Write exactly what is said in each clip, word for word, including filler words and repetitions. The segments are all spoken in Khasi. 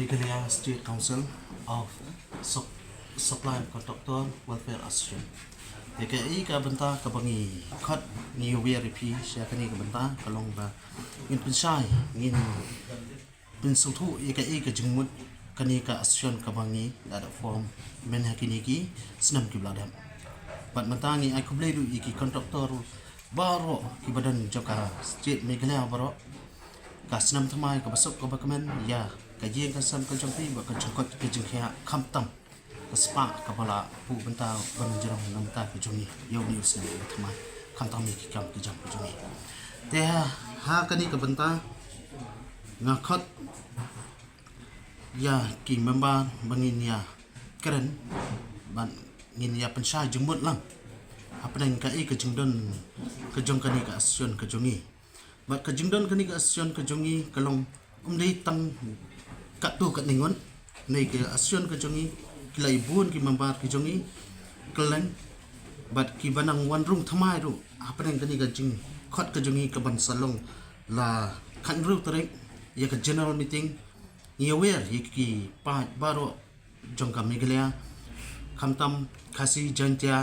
Meghalaya State Council of Sup- Supply and Contractor Welfare Association. Te kaei ka bynta kaba ngi khot, ngi wer ïa phi sha kane ka bynta ka long ba ngin pynshai, ngin pynsngewthuh ïa kaei ka jingmut kane ka association kaba ngi la da form mynha kine ki snem kiba la dep. Bad mynta ngi ai khublei ruh ïa ki contractor baroh kiba don jong ka state Meghalaya baroh. Ka snem thymmai kaba suk kaba kmen ïa ka ïing ka sem ka jong phi bad ka jingkoit ka jingkhiah, khamtam ka spah kaba la buh bynta ban jrong na bynta ka jong ngi ïa une u snem uba thymmai, khamtam ïa ki kam ki jam ka jong ngi. Te ha, ha kane ka bynta nga khot ïa ki member ba ngin ïa kren, ba ngin ïa pynshai jingmut lang hapdeng kaei ka jingdon ka jong kane ka association ka jong ngi. Bad ka jingdon kane ka association ka jong ngi ka long ym dei tang katto katne ngut. Kane ka association ka jong ngi ki la ïa bun ki member ki jong ngi kylleng, bad kiba nang wan rung thymmai ruh hapdeng kane ka jingkhot ka jong ngi kaban sa long la khathynriew tarik ïa ka general meeting. Ngi ïa wer ïa ki paid baroh jong ka Meghalaya, khamtam Khasi, Jaintia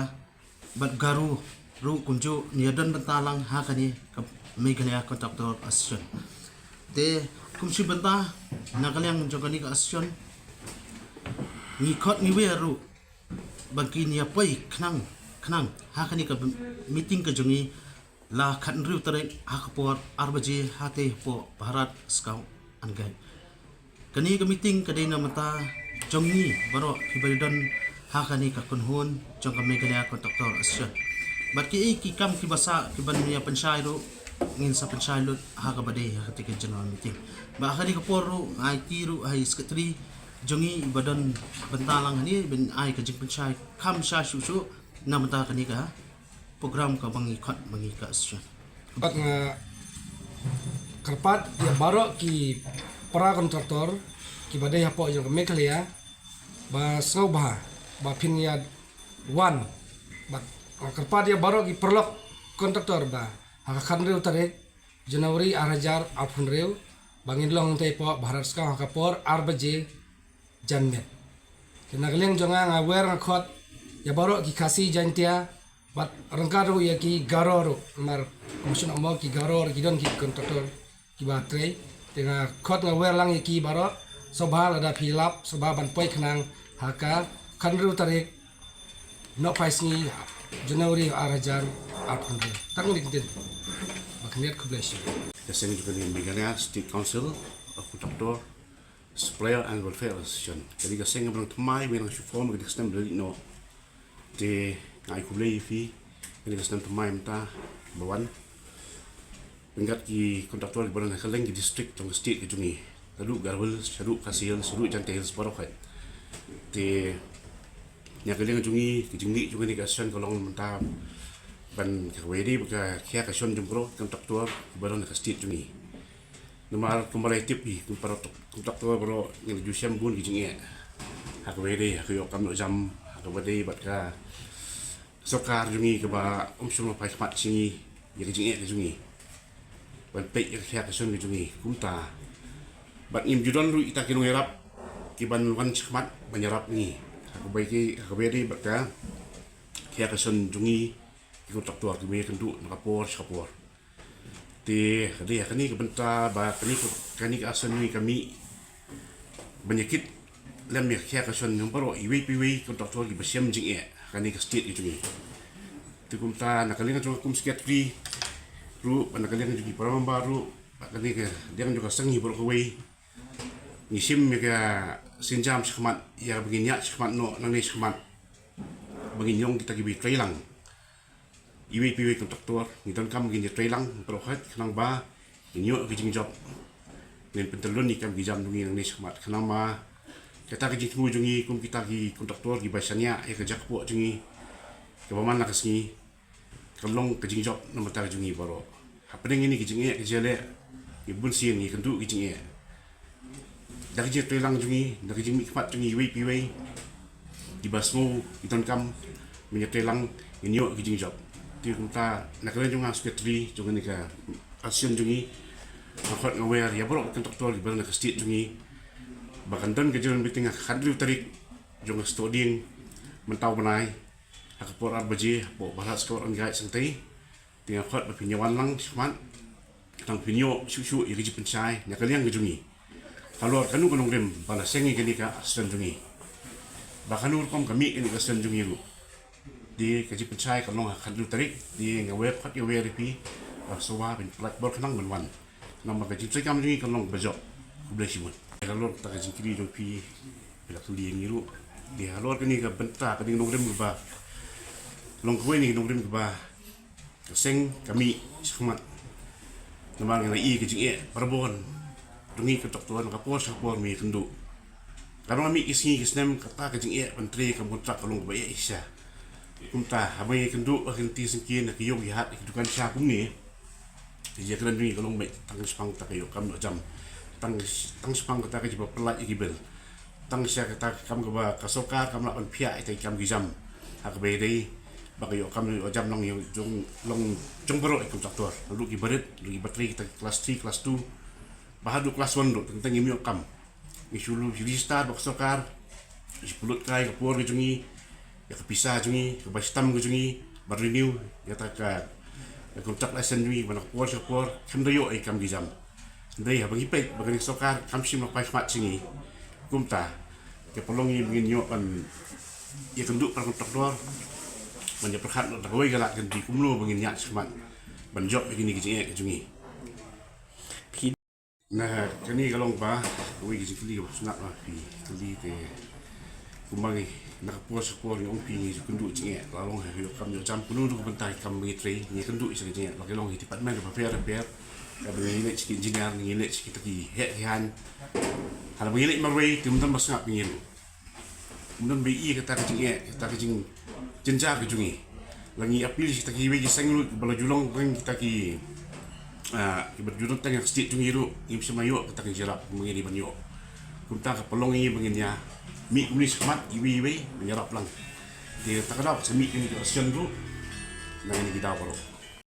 bad Garo ruh kumjuh ngi ïa don bynta lang ha kane ka Meghalaya Contractor Association. Te kum shi bynta na ka liang jong kane ka association ngi khot ngi wer ruh ba kin ïa poi khnang khnang ha kane ka meeting ka jong ngi la khathynriew tarik ha ka por ar baje ha te hapoh Bharat Scout and Guide. Kane ka meeting ka dei na bynta jong ngi baroh kiba ïa don ha kane ka kynhun jong ka Meghalaya Contractor Association. Bad kiei ki kam kiba sah kiban ïa pynshai ruh ngin sa pynshai lut ha kaba dei ha kata ka general meeting. Bad ha kane ka por ruh nga aiti ruh ha i secretary jong ngi iba don bynta lang hangne ban ai ka jingpynshai kham sha shuh shuh na bynta kane ka program kaba ngi khot ba ngi ka association. Bad nga kyrpad ïa baroh ki para contractor kiba dei hapoh jong ka Meghalaya ba sngewbha ba phin ïa wan. Bad nga kyrpad ïa baroh ki paralok contractor ba ha ka khathynriew tarik January ar hajar arphew hynriew ba ngin long hangtei hapoh Bharat Scout ha ka por ar baje janmiet. Te na ka liang jong nga nga wer nga khot ïa baroh ki Khasi, Jaintia bad ryngkat ruh ïa ki Garo ruh, namar kumjuh mo ki Garo ruh ki don ki contractor kiba trei. Te nga khot nga wer lang ïa ki baroh, sngewbha lada phi lap sngewbha ban poi khnang ha ka khathynriew tarik Nohphaisngi January ar hajar arphew hynriew. Tang kine ki ktien. Ba khyndiat, khublei shibun. Ka seng jong ka Meghalaya State Council of Contractor Supplier and Welfare Association. Kane ka seng ba nang thymmai ba nang shu form kane ka snem ba la leit noh. Te nga ai khublei ïa phi, kane ka snem thymmai mynta ba wan. Ryngkat ki contractor kiba don ha kylleng ki district jong ka state ka jong ngi. Shaduh Garo Hills, shaduh Khasi Hills, shaduh Jaintia Hills baroh kawei. Te na ka liang jong ngi, ka jingmih jong kane ka association ka long mynta ban kawei de ba ka khia ka shon jong baroh ki contractor kiba don ha ka state jong ngi. Namar kumba la tip hi, kum para contractor baroh ngi la ju shem bun ki jingeh ha kaba ïadei ha ka ïoh kam ïoh jam, ha kaba ïadei bad ka sorkar jong ngi kaba ym shym la phai khmat sha ngi ïa ka jingeh ka jong ngi ban peit ïa ka khia ka shon ka jong ngi. Kumta bad ngim ju don ruh kita ki nongïarap kiban wan shakhmat ban ïarap ngi ha kaba ïadei, ha kaba ïadei bad ka khia ka shon jong ngi ki contractor kiba ïakynduh na ka por sha ka por. Te ka dei ha kane ka bynta ba kane ka, kane ka association ka mih ban ïa kit lem ïa ka khia ka shon jong baroh iwei pa iwei ki contractor kiba shem jingeh ha kane ka state ka jong ngi. Te kumta na ka liang jong nga kum secretary ruh, bad na ka liang jong ki para member ruh, bad kane ka liang jong ka seng hi baroh kawei, ngi shim ïa ka sienjam shakhmat ïa ba ngin ïaid shakhmat noh nangne shakhmat ba ngin long kita kiba trei lang. Iwei pa iwei ki contractor ngi donkam ba ngin ïa trei lang baroh kawei khnang ba ngin ïoh ki jingjop, ngin pyntylun ïa ki kam ki jam jong ngi nangne shakhmat. Khnang ba kata ka jingthmu jong ngi kum kita ki contractor kiba shaniah ïa ka jaka kpoh jong ngi kaba man la ka sngi ka long ka jingjop na ka bynta ka jong ngi baroh. Hapdeng kine ki jingeh ki jingeh, ngi bunsien ngi ïakynduh ki jingeh. Da ka jingïatreilang jong ngi, da ka jingmihkhmat jong ngi iwei pa iwei, kiba sngew ki donkam ban ïatreilang, ngin ïoh ki jingjop. Te kumta na ka liang jong nga secretary jong kane ka association jong ngi, nga khot nga wer ïa baroh ki contractor kiba na ka state jong ngi Ba kan don ka general meeting ha ka khathynriew tarik jong ka Stadium mynta u bnai ha ka por ar baje hapoh Bharat Scout and Guide Centre. Te nga khot ba phin ïa wan lang shakhmat, tang phin ïoh shuh shuh ïa ka jingpynshai na ka liang ka jong ngi halor kano ka nongrim ba la seng ïa kane ka association jong ngi, ba kano rukom ka mih kane ka association jong ngi ruh. Te ka jingpynshai ka long ha ka khathynriew tarik. Te nga wer khot ïa wer ïa phi ba sngewbha phin pynlait bor khnang ban wan. Namar ka jingtrei kam jong ngi ka long ba jop. Khublei shibun. Halor kata ka jingkylli jong phi, phi la kylli ïa ngi ruh. Te halor kane ka bynta kane ka nongrim kaba long kawei na ki nongrim kaba ka seng ka mih shakhmat. Namar nga la ïohi ka jingeh barabor jong ngi ki doktor, na ka por sha ka por me ïakynduh. Ka long mih ki sngi ki snem kata ka jingeh ban trei kam kontrak ka long kaba eh shisha. Kumta haba ngi ïakynduh ha ki lynti syngkien, ha ki ïew ki hat, ha ki dukan sha kumne, ka jingïakren jong ngi ka long beit tang shaphang kata ka ïoh kam ïoh jam, tang tang shaphang kata ka jingba pyllait ïa ki bill, tang sha kata ka kam kaba ka sorkar kam lah ban pynïaid ïa ki kam ki jam ha kaba ïadei bad ka ïoh kam ïoh jam, long ïa jong, long jong baroh ïa ki kontraktor, naduh ki barit, naduh ki batri, kita ki class three, class two, bad haduh class one ruh, teng teng ngim ïoh kam. Ngi shu register bad ka sorkar, shu pynlut kai ka por ka jong ngi, ïa ka pisa jong ngi, ka bai stamp ka jong ngi, ban renew ïa kata ka, ka contract license jong ngi, ban ka por sha ka por, kam da ïoh ïa ki kam ki jam. Hynrei haba ngi peit ba kane ka sorkar kam shym la phai khmat sha ngi. Kumta ka pynlong ngi ba ngin ïoh ban ïakynduh bad ki kontraktor ban ïa pyrkhat noh da kawei ka lad, kan dei kumno ba ngin ïaid shakhmat ban jop ïa kine ki jingeh ka jong ngi. Na kane ka long ba kawei ka jingkylli kaba sngewtynnat ba phi kylli te kumba ngi na ka por sha ka por ngi ong phi ngi ju kynduh jingeh, la long ha ïoh kam ïoh jam, kumno ruh ka bynta ki kam ba ngi trei ngi kynduh sha ka jingeh, la ki long ha ki department bapher bapher, kaba ngi leit sha ki engineer, ngi leit sha kita ki heh ki haiñ. Haba ngi leit marwei te ym don ba sngap ïa ngi ruh. Ym don ba ïohi kata ka jingeh, kata ka jingjynjar ka jong ngi. La ngi appeal sha kita kiwei ki seng ruh ba la ju long tang kita ki, ah, kiba ju don tang ha ka state jong ngi ruh, ngim shym la ïoh kata ka jingïarap ba ngi dei ban ïoh. Kumta ka pynlong ïa ngi ba ngin ïa mih kumne shakhmat iwei iwei ban ïarap lang. Te kata ka daw ka sa mih kane ka association ruh na kine ki daw baroh.